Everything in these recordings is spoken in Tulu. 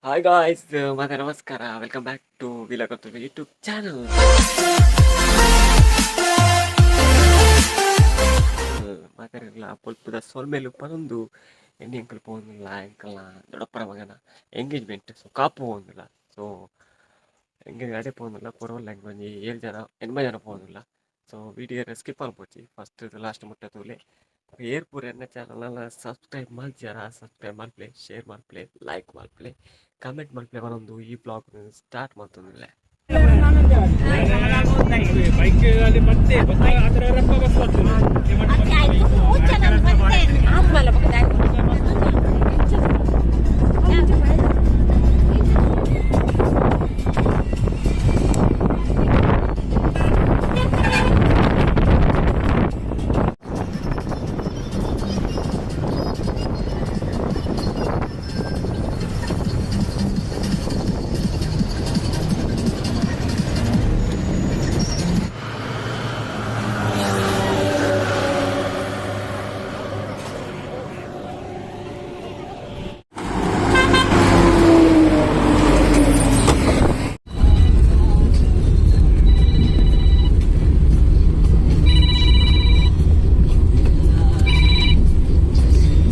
ಹಾಯ್ ಗಾಯ್ಸ್, ಮತ್ತೆ ನಮಸ್ಕಾರ. Welcome back to vlog YouTube channel. ಮಾತಾಡಿರಲ್ಲ ಪೊಲ್ಪುದ ಸೊಲ್ಮೆಲು ಪನೊಂದು ಎಣ್ಣೆ ಎಂಕಲ್ ಪೋವೊಂದುಲ್ಲ. ಎಂಕಲ್ನ ದೊಡ್ಡಪ್ಪನ ಮಗನ ಎಂಗೇಜ್ಮೆಂಟ್. ಸೊ ಕಾಪು ಪೋವೊಂದುಲ್ಲ. ಸೊ ಎಂಗೇಜ್ ಅಡೆ ಪೋವೊಂದುಲ್ಲ. ಪೊರವಲ್ಲ ಎಂಕ್ ಒಂಜಿ ಏಳ್ ಜನ ಎಣ್ಮ ಜನ ಪೋವೊಂದುಲ್ಲ. ಸೊ ವಿಡಿಯೋ ಸ್ಕಿಪ್ ಮಲ್ಪೊಚ್ಚಿ, ಫಸ್ಟ್ ಲಾಸ್ಟ್ ಮುಟ್ಟ ತೂಲೆ. ಏರ್ ಪೂರ ಎನ್ನ ಚಾನಲ್ ಸಬ್ಸ್ಕ್ರೈಬ್ ಮಲ್ಜರ, ಸಬ್ಸ್ಕ್ರೈಬ್ ಮಲ್ಪಲೆ, ಶೇರ್ ಮಲ್ಪಲೆ, ಲೈಕ್ ಮಲ್ಪಲೆ, ಕಮೆಂಟ್ ಮಲ್ಪಲೆ ಪನೊಂದು ಈ ವ್ಲಾಗ್ ಸ್ಟಾರ್ಟ್ ಮಲ್ತೊಂದುಲ್ಲೆ. ಬೈಕ್ ಅಲ್ಲಿ ಮತ್ತೆ ಅದರ ರಪ್ಪ ಬಸ್ ಬರ್ತದೆ.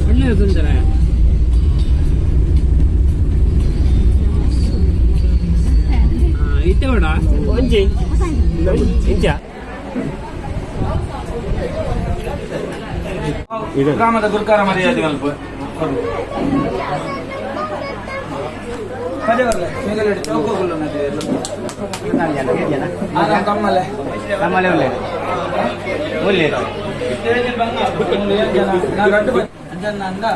ಒಳ್ಳೆ ಸುಂದರ. ಇತ್ತೆ ಬೇಡ. ಒಂಜಿ ಇಂಚ. ಗ್ರಾಮದ ಗುರುಕಾರ ಮರ್ಯಾದೆ ಮಲ್ಪ ಕಮ್ಮಲೆ. ಕಮ್ಮಲೆ ಉಲ್ಲೇರು ಉಲ್ಲೇರು. ಅಂದ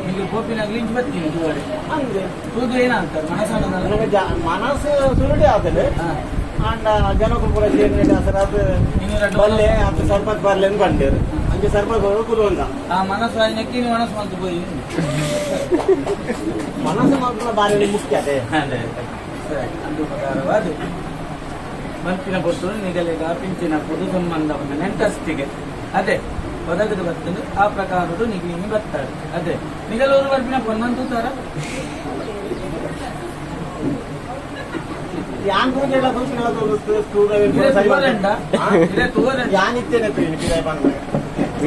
ನಿಮಗೆ ಗೋಪಿನಾಗ್ಲಿ ಇಂಚ್ ಬರ್ತೀನಿ ತೂವರೆ ತೂದು ಏನಾಗ್ತಾರೆ ಮನಸ್ಸು. ಮನಸ್ಸು ಸುರುಡಿ ಆತದೆ. ಆಂಡ ಜನಕ್ಕೂ ಪೂರ ಸೇರಿ ಸರ್ ಅದು ಬಲ್ಲೆ ಅದು ಸರ್ಪಂಚ್ ಬರ್ಲೆ ಅಂತ ಬಂಡೇರು. ಅಂಚೆ ಸರ್ಪಂಚ್ ಬರೋ ಕುಲುಂದ. ಆ ಮನಸ್ಸು ನೆಕ್ಕಿ ಮನಸ್ಸು ಮಂತು ಪೋಯಿ. ಮನಸ್ಸು ಮಾತ್ರ ಬಾರಿ ಮುಖ್ಯ ಅದೇ. ಅದೇ ಅಂದು ಪ್ರಕಾರವಾದ ಬರ್ಪಿನ ಪೊತ್ತು ನಿಗಲಿಗ ಪಿಂಚಿನ ಪೊದು ಸಂಬಂಧ ಒಂದು ನೆಂಟಸ್ತಿಗೆ ಅದೇ ಒದಗದು ಬರ್ತದೆ. ಆ ಪ್ರಕಾರದ ನಿಗಲಿನಿ ಬರ್ತಾರೆ. ಅದೇ ನಿಗಲೂರು ಬರ್ಪಿನ ಪೊನ್ನಂತೂ ತರ. ಯಾನ್ ತೂಜೆಲ್ಲ ತೂಪಿನ. ಇದೇ ತೂವರೆಂಡ, ಇದೇ ತೂವರೆಂಡ. ಯಾನ್ ಇತ್ತೇನೆ ತೂಯಿನಿ ಪಿದಾಯಿ ಪನ್ಪೆ.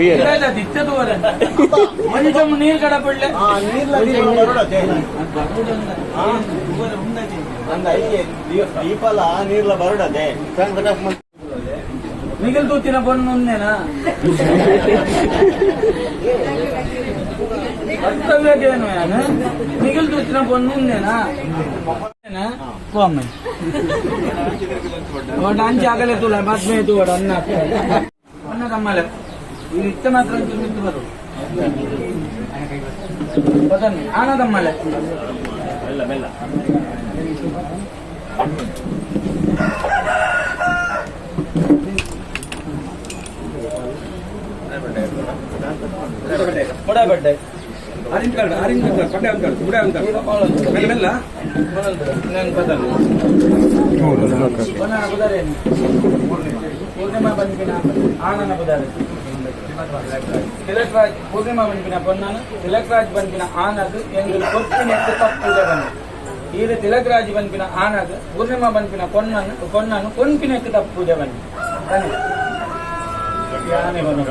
ಇಲ್ಲ, ದಿತ್ತ ತೂವರೆಂಡ ಮಂಜಮ್ ನೀರ್ ಕಡ ಪಡ್ಲೆ. ಹಾ, ನೀರ್ಲ ಬರೋಡತೆ. ತೂವರೆ ಉಂಡಜಿ. ಅಂದ ಐಕೆ ದೀಪಲ ನೀರ್ಲ ಬರೋಡದೆ. ನಿಗಲ್ ತೂತಿನ ಪೊಣ್ಣು ಉಂದೇನಾ? ಕರ್ತವ್ಯಕ್ಕೇನು ಯಾನು ನಿಗಲ್ ತೂತಿನ ಪೊಣ್ಣು ಉಂದೇನಾ? ಕೋಮೆ ಅಂಚೆ ಆಗಲೇ ತುಳ ಮದ್ಮೆ ತೂವಡ ಅನ್ನ ಅನ್ನ ಕಮ್ಮಲೆ. ಇದು ಇತ್ತ ಮಾತ್ರ ಒಂಚೂರು ಮಿತ್ತು ಬರು ಬದನ್ನಿ ಆನ ತಮ್ಮಲೆ. ಮೆಲ್ಲ ಮೆಲ್ಲ. ಬಡ ಬಡ್ಡೆ. ಆರೆಂಜ್ ಕಾರ್ಡ್, ಆರೆಂಜ್ ಕಾರ್ಡ್, ಪಡ್ಡೆ ಅಂತಾಳು, ಬುಡ ಅಂತಾಳು, ಮೆಲ್ಲ ಮೆಲ್ಲ. ನಾನು ಬದಲು ಪೊನ್ನನ ಬುದಾರೇನು? ಪೂರ್ಣಿಮಾ ಬಂದ್ಪಿನ ಆನನ ಬುದಾರೆ ತಿಲಕ್ ರಾಜ್. ಪೂರ್ಣಿಮಾ ಬಂದ್ಪಿನ ಪೊನ್ನನ ತಿಲಕ್ ರಾಜ್ ಬಂದ್ಪಿನ ಆನಗ್ ಎಂಗುಲು ಕೊರ್ಪಿನೆಕ್ಕ್ ತಪ್ಪುದ ಬಂದು. ಈರು ತಿಲಕ್ ರಾಜ್ ಬಂದ್ಪಿನ ಆನಗ್ ಪೂರ್ಣಿಮಾ ಬಂದ್ಪಿನ ಪೊನ್ನನು ಪೊನ್ನನು ಕೊನ್ಪಿನೆಕ್ಕ್ ತಪ್ಪುದ ಬನ್ನಿ ಬನ್ನಿ. ಯಾನೆ ಬನ್ನು.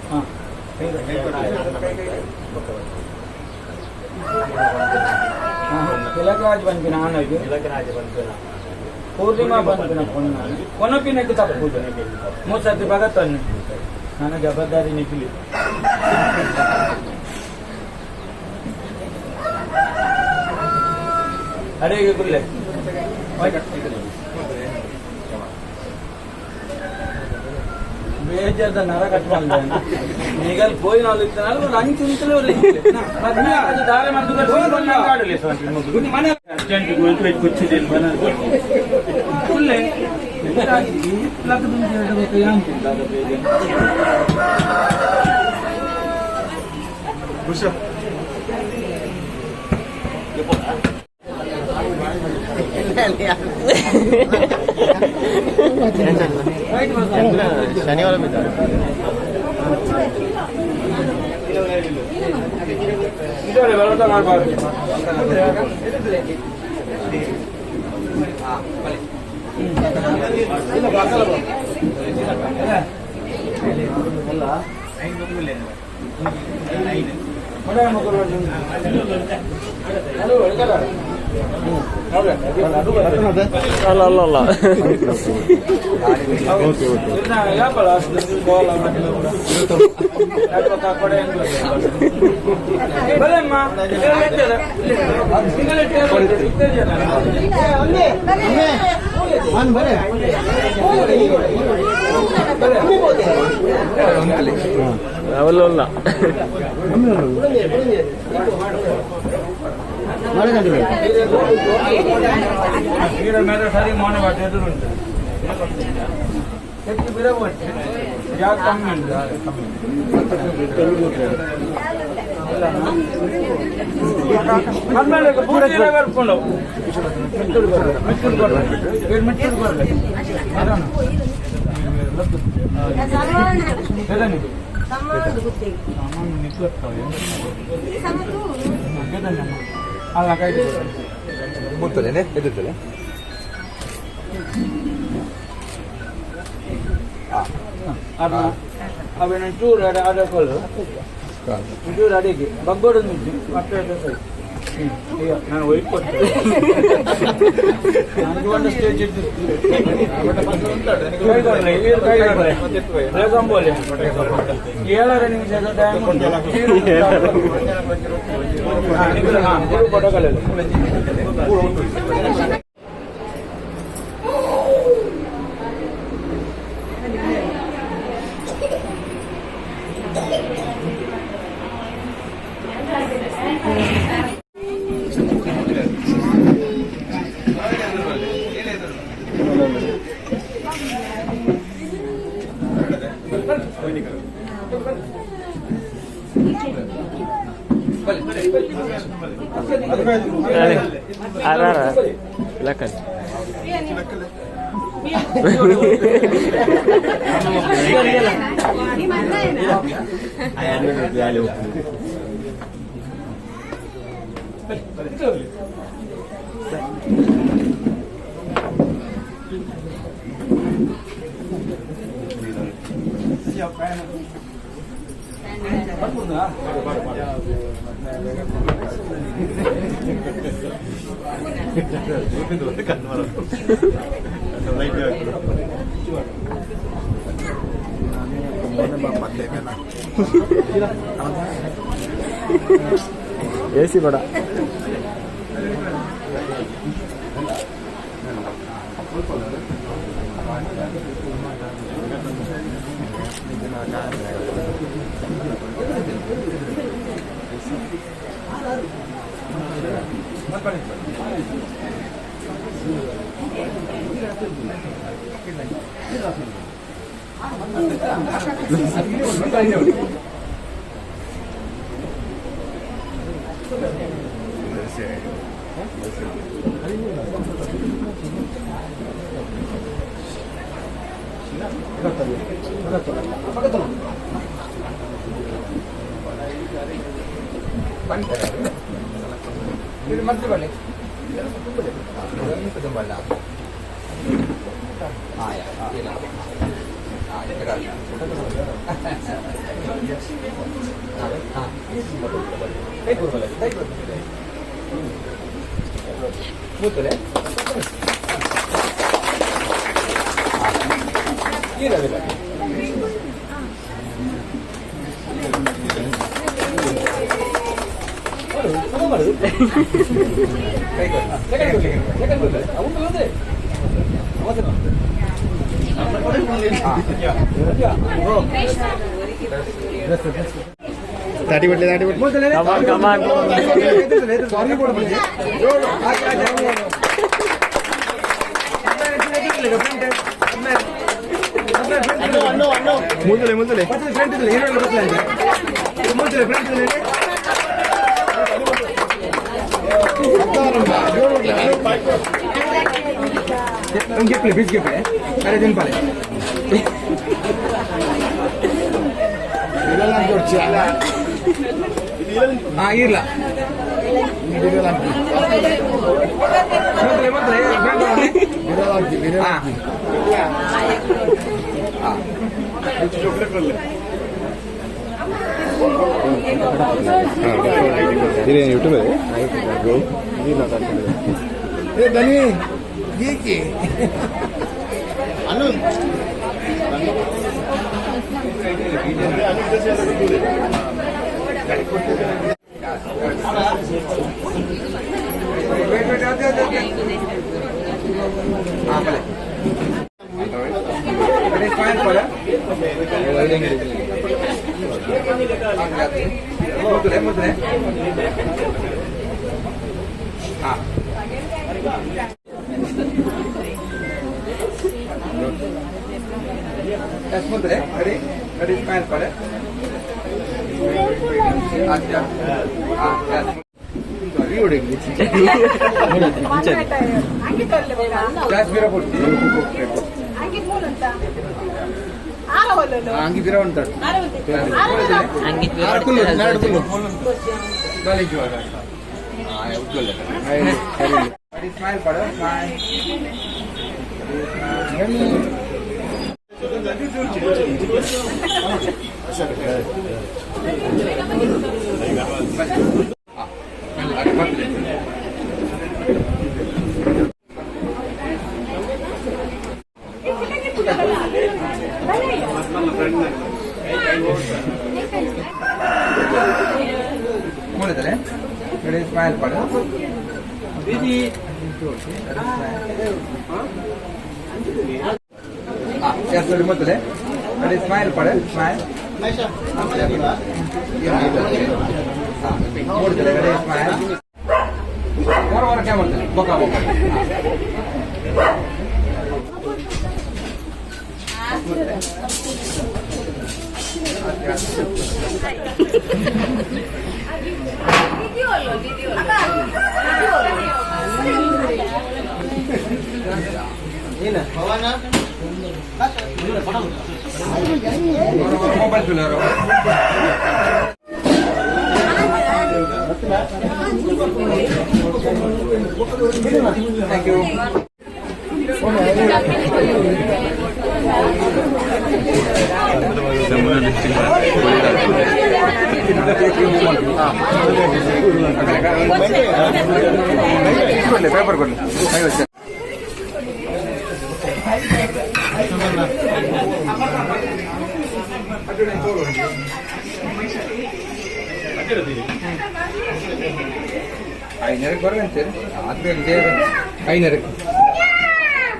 ಹಾ. ಹಾ, ತಿಲಕ್ ರಾಜ್ ಬಂದ್ಪಿನ ಆನಗ್ ತಿಲಕರಾಜ ಬಂತು. ಪೂರ್ಣಿಮಾ ಬಂದ್ಪಿನ ಪೊನ್ನನು ಕೊನಪಿನೆಕ್ಕ್ ತಪ್ಪುದ ಮೂಸತಿ ಭಗತನ್ನು ನನ್ನ ಜವಾಬ್ದಾರಿ ನಿಖಿಲಿ. ಅಡೇಗೆ ಗುಲ್ಲೆ ಬೇಜಾರ್ದ ನರ ಕಟ್ ಮಾಡಿದೆ. ನಿಗಲ್ ಪೋಯಿನ ಇತ್ತನಾಲ್ ಅಂಚು ಉಂತಲೇ ಅದು ದಾರೆ ಮದ್ದು. ಮನೆ ಅರ್ಜೆಂಟ್ ಕುಲ್ಲೆ ಬೇಜಾರ್. ಶನಿವಾರ ಬಿದ್ದ. ಅಲ್ಲ ಅಲ್ಲ ಅಲ್ಲ. ಅವಲ್ಲ. ಸರಿ ಮೋನೆ ಎದುರುಂಟು ಹೆಚ್ಚು ಬಿರಬಟ್ಟು ಜಾಗ ಕಮ್ಮಿ ಉಂಟು. ಆಮೇಲೆ ಪೂರ್ತಿ ಬರ್ಕೊಂಡು ಮಿತ್ತೂರು ಬರ್ರೆ, ಮಿತ್ತೂರು ಬರ್ರೆ, ಮಿತ್ತೂರು ಬರ್ರೆ. ಅಲ್ಲ ಕೈ ಮುತ್ತಲೇನೆ ಎದುರ್ತಲೆ. ಅವೇನು ಚೂರು ಅಡ ಅಡಕೊಳ್ಳು, ಚೂರು ಅಡಿಗೆ ಬಗ್ಗೋಡು ಮಿಜ್ಜು ಮತ್ತೆ ಅಯ್ಯೋ ನಾನು ಒಯ್ದು ಕೊಡ್ತೇನೆ. ನನಗೆ ಒಂದು ಸ್ಟೇಜ್ ಇದ್ದು ಕೈ ಕೊಡ್ರೆ, ಇವ್ರು ಕೈ ಕೊಡ್ರೆ. ಬೇಗಂಬೋಲೆ 7 ನಿಮಿಷದ ಟೈಮ್ ಉಂಟು. ಹಾ, ಗುರು ಕೊಡಗಲೆಲ್ಲ. ಅರ ಲಕ್ಕನ್. ಎ ಸಿ ಬೇಡ. ಕಮಾನ್ ಕಮಾನ್. ಮುಂದಲೆ ಮುಂದಲೆ. ಇರ್ಲ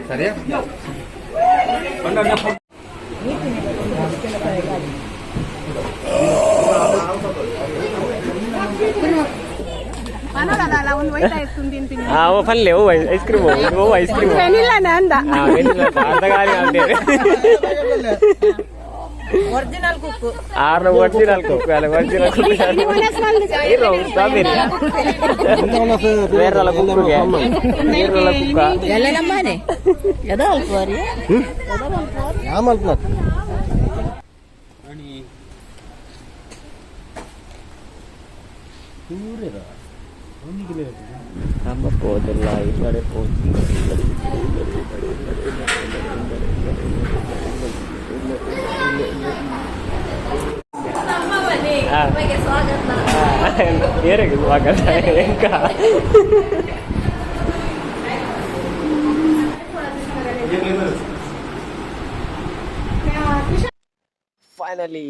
ಸರಿಯಾ? ಪಲ್ಲೆ ಓ ಐಸ್ ಕ್ರೀಮ್ ಓ ಐಸ್ ಕ್ರೀಮ್ ಒರಿಜಿನಲ್ ಕುಕ್ಕು. ಆರ್ನ ಒರಿಜಿನಲ್ ಕುಕ್ ಅಲ್ಲ, ಒರಿಜಿನಲ್ ಕುಕ್ ಇರೋ ಸ್ಟ್ರಾಬೆರಿ ಬೇರೆಲ್ಲ ಕುಕ್ಕುಗೆ ನೀರೆಲ್ಲ ಕುಕ್ಕ. ಎಲ್ಲ ನಮ್ಮನೆ ಎದ ಅಲ್ಪವಾರಿ. ನಮ್ಮ ಹೋದಿಲ್ಲ ಈ ಕಡೆ ಹೋದಿಲ್ಲ. ಏರಿಗೆ ಸ್ವಾಗತ ಎಂಕ. ಫೈನಲಿ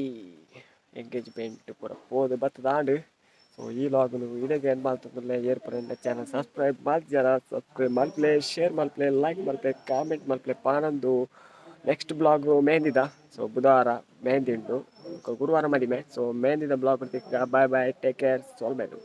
ಎಂಗೇಜ್ಮೆಂಟ್ ಪೂರ ಪೋದು ಬತ್ತದಾಂಡು. ಸೊ ಈ ಲಾಗ್ನು ಇಡಗೆ ಏನು ಮಾಡ್ತಂದ್ರೆ ಏರ್ಪಡ ಚಾನಲ್ ಸಬ್ಸ್ಕ್ರೈಬ್ ಮಾಡ್ತೀರ, ಸಬ್ಸ್ಕ್ರೈಬ್ ಮಲ್ಪ್ಲೆ, ಶೇರ್ ಮಲ್ಪ್ಲೆ, ಲೈಕ್ ಮಲ್ಪ್ಲೆ, ಕಾಮೆಂಟ್ ಮಲ್ಪ್ಲೆ. ಪಾನಂದು ನೆಕ್ಸ್ಟ್ ಬ್ಲಾಗ್ ಮೆಹಂದಿದ. ಸೊ ಬುಧವಾರ ಮೆಹಂದಿ ಉಂಟು, ಗುರುವಾರ ಮದಿಮೆ. ಸೊ ಮೆಹಂದಿದ vlog. Bye bye, take care, ಸೋಲ್ಮೇಲು.